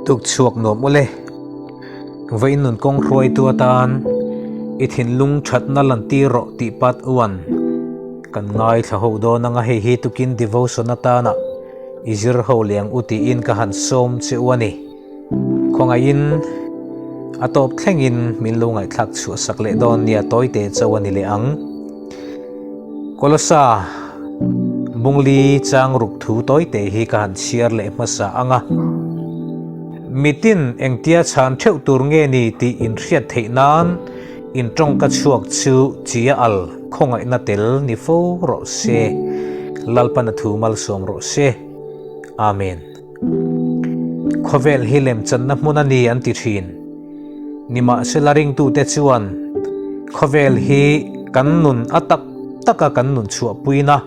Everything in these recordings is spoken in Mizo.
Tuk chhuak nuam ule. Vawiin nun kawng hruaitu atan i thinlung thatna lantir rawh tih part one kan ngaithla ho dawn anga hei hi tukin devotion atana i zir ho leh ang u tiin ka han sawm che u a ni. Khawngaihin a tawp thlengin min lo ngaihthlak chhuah sak leh dawn nia tawite chauh a ni leh ang. Kolosa Bungli chang ruk thu tawite hi ka han chhiar leh hmasa ang a. Mitin engtia chhan theuh tur nge ni tih inhriat theih nan in tawngka chhuak chu chia al khawngaihna tel ni fo rawh se. Lalpana thu malsawm rawh se. Amen. Khawvel hi lemchanna hmun a ni an ti thin. Nimahsela ringtute chuan khawvel hi kan nun a tak taka kan nun chhuahpuina,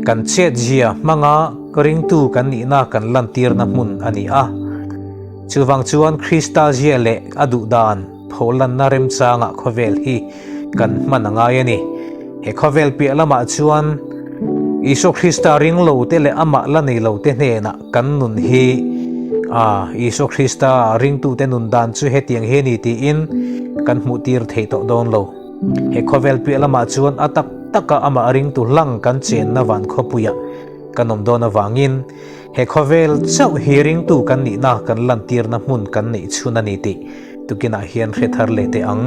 kan chetzia hmanga ringtu kan nihna kan lantirna hmun a ni a. Chuvang chuan Krista zia leh a duhdan pholanna remchangah khawvel hi kan hman a ngai a ni. He khawvel piah lamah chuan Isua Krista ring lo te leh amah la nei lo te hnenah kan nun hi a Isua Krista ringtute nun dan chu hetiang hi a ni tiin kan hmuh tir thei tawh dawn lo. He khawvel piah lamah chuan a tak taka amah ringtu hlang kan chenna van khawpuiah kan awm dawn avangin he khawvel chauh hi ringtu kan nihna kan lantirna hmun kan neih chhun a ni tih tukinah hian hre thar leh teh ang.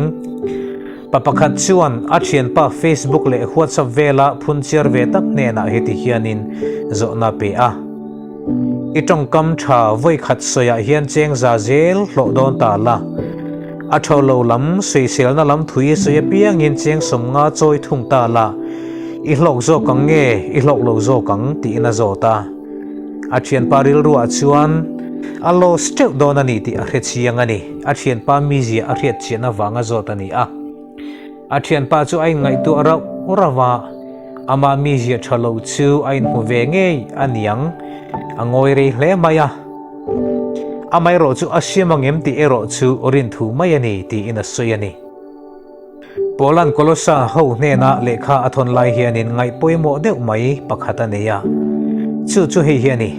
Pa pakhat chuan a thianpa Facebook leh WhatsApp vela phunchiar ve tak hnenah heti hianin zawhna a pe a, I tawngkam tha vawi khat sawiah hian cheng za zel hlawh dawn ta la. A tho lo lam sawiselna lam thui sawi apiangin cheng 50 chawi thung ta la, i hlawk zawk ang nge i hlawk lo zawk ang tiin a zawt a. A thianpa rilruah chuan a loss teuh dawn a ni tih a hre chiang a ni. A thianpa mizia a hriat chian avanga zawt a ni a. A thianpa chu a inngaihtuah rauh rauh a, ama mizia tha lo chu a inhmu ve ngei a niang, a ngawi rei hle mai a. Amaherawh chu a siam ang em tih erawh chu rinthu mai a ni tiin a sawi a ni. Paula'n Kolossa ho hnena lehkha a thawn lai hianin ngaih pawimawh deuh mai pakhat a nei a. Chu chu hei hi a ni.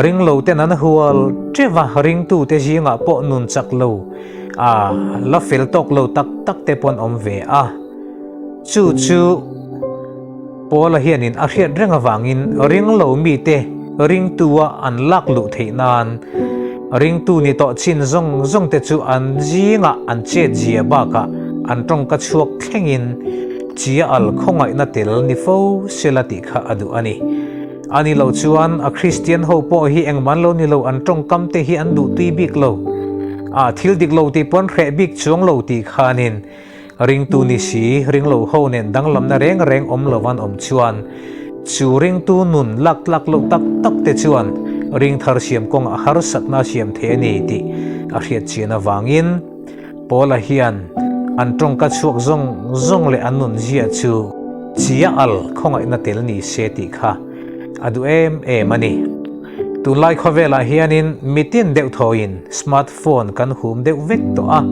Ringloten an hual teuh a, ringtute zingah pawh nun chak lo, a la fel tawk lo tak tak te pawh an awm ve a. Chu chu Paula hianin a hriat reng avangin ringlo mite ringtua an lak luh theih nan ringtu ni tawh chin zawng zawng te chu an zingah an chet zia bakah an tawngka chhuak thlengin chia al khawngaihna tel ni fo sela tih kha a duh a ni. A ni lo chuan a Kristian ho pawh hi engman lo ni lo an tawngkam te hi an duh tui bik lo. A thil dik lo tih pawh an hreh bik chuang lo tih khanin Ringtu ni si, ringlo ho nen danglamna reng reng awm lo an awm chuan chu ringtu nun lak tlak loh tak tak te chuan ringthar siam kawngah harsatna a siam thei a ni tih a hriat chian avangin Paula hian an tawngka chhuak zawng zawng leh an nun zia chu chia al khawngaihna tel ni se tih kha a duh em em a ni. Tunlai khawvelah hianin mitin deuh thawiin smart phone kan hum deuh vek tawh a.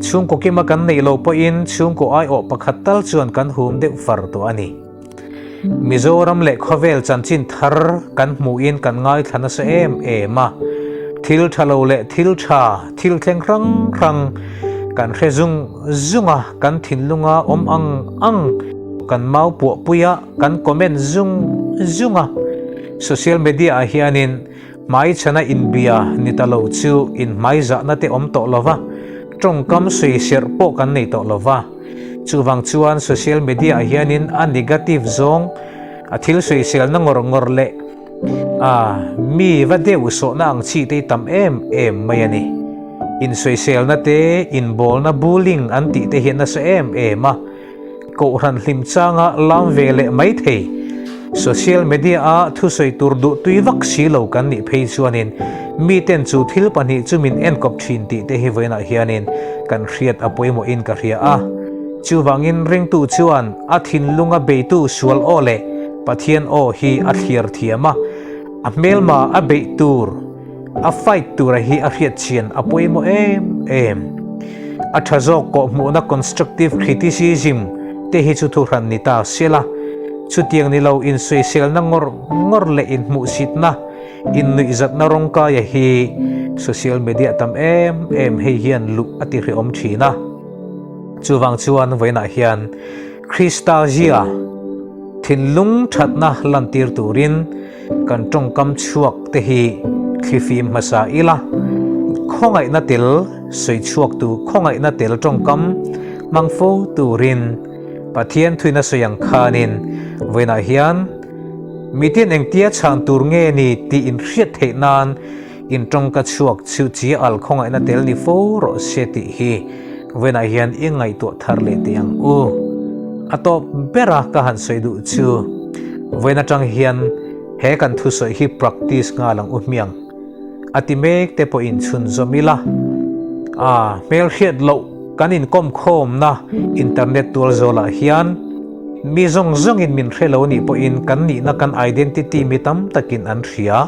Chhungkaw kima kan neih loh pawhin chhungkaw aiawh pakhat tal chuan kan hum deuh far tawh a ni. Mizoram leh khawvel chanchin thar kan hmuhin kan ngaithla nasa em em a. Thil tha lo leh thil tha, thil thleng hrang hrang kan hre zung zung a, kan thinlunga awm ang ang kan mau puah pui a, kan comment zung zung a. Social media ah hianin hmaichhana inbia ni ta lo chu inhmaizahna te awm tawh lova, tawngkam sawiserh pawh kan nei tawh lova. Chuvang chuan social media ah hianin a negative zawng, a thil sawiselna ngawr ngawr leh a mi va deuh sawhna ang chi te hi tam em em mai a ni. Insawiselna te, inbawlna bullying an tih te hi a nasa em em a. Kohhran hlim changa lam ve leh mai thei. Social media a thusawi tur duh tui vak si lo kan nih phei chuanin miten chu thil pahnih chu min enkawp thin tih te hi vawiinah hianin kan hriat a pawimawhin ka hria a. Chuvangin ringtu chuan a thinlunga beitu sual aw leh Pathian aw hi a thliar thiam a, a hmelma a beih tur, A fight tura hi a hriat chian a pawimawh em em. A tha zawk kawh hmuhna constructive criticism te hi chu thuhran ni ta sela, chutiang ni lo insawiselna ngawr ngawr leh inhmuhsitna. Innuihzatna rawngkaia hi social media tam em em hei hian luh a ti hrehawm thin a. Chuvang chuan vawiinah hian Krista zia thinlung thatna lantir turin kan tawngkam chhuak te hi thlifim hmasa ila, khawngaihna tel sawi chhuak tu khawngaihna tel tawngkam hmang fo turin Pathian thuina sawi ang khanin vawiinah hian Mitin engtia chhan tur nge ni tih inhriat theih nan in tawngka chhuak chu chi al khawngaihna tel ni fo rawh se tih hi vawiinah hian i ngaihtuah thar leh teh ang u. A tawp bera ka han sawi duh chu vawiin atang hian he kan thusawi hi practice nghal ang u hmiang a ti mek te pawhin chhunzawm ila a hmelhriat loh kan inkawm khawmna internet tual zawlah hian Mi zawng zawngin min hre lo nih pawhin kan nihna kan identity mi tam takin an hria.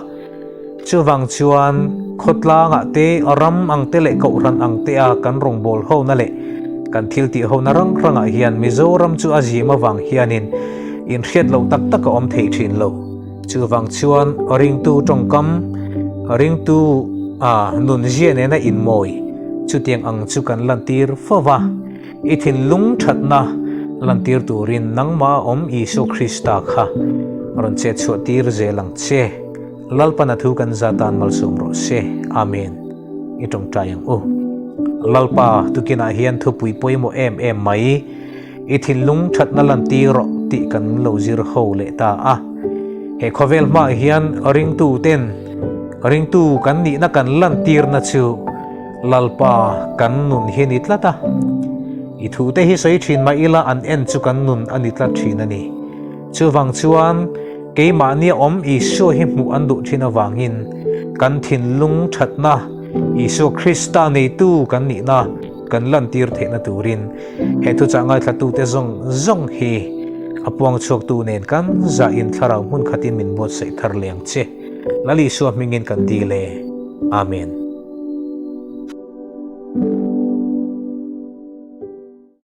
Chuvang chuan khawtlangah te, ram ang te leh kohhran ang te a kan rawngbâwl hona leh kan thil tih hona rang rangah hian Mizoram chu a zim avang hianin inhriat loh tak tak a awm thei thin lo. Chuvang chuan ringtu tawngkam, ringtu a nunzia nena inmawi chutiang ang chu kan lantir fo va. I thinlung thatna lantir turin nangmah awm Isua Krista kha rawn chet chhuah tir zel ang che. Lalpan a thu kan za tan malsawm rawh se. Amen. I tawngtai ang u. Lalpa, tukinah hian thupui pawimawh em em mai, i thinlung thatna lantir rawh tih kan lo zir ho leh ta a. He khawvel hmaah hian ringtu ten ringtu kan nihna kan lantirna chu Lalpa, kan nun hi a ni tlat a. I thute hi sawi thin mah ila an en chu kan nun a ni tlat thin a ni. Chuvang chuan keimahnia awm Isua hi hmuh an duh thin avangin kan thinlung thatna, Isua Krista neitu kan nihna kan lantir theihna turin he thuchah ngaithlatute zawng zawng hi a puangchhuaktu nen kan zahin thlarau hmun khatin min buatsaih thar leng che. Lal Isua hmingin kan dil e. Amen.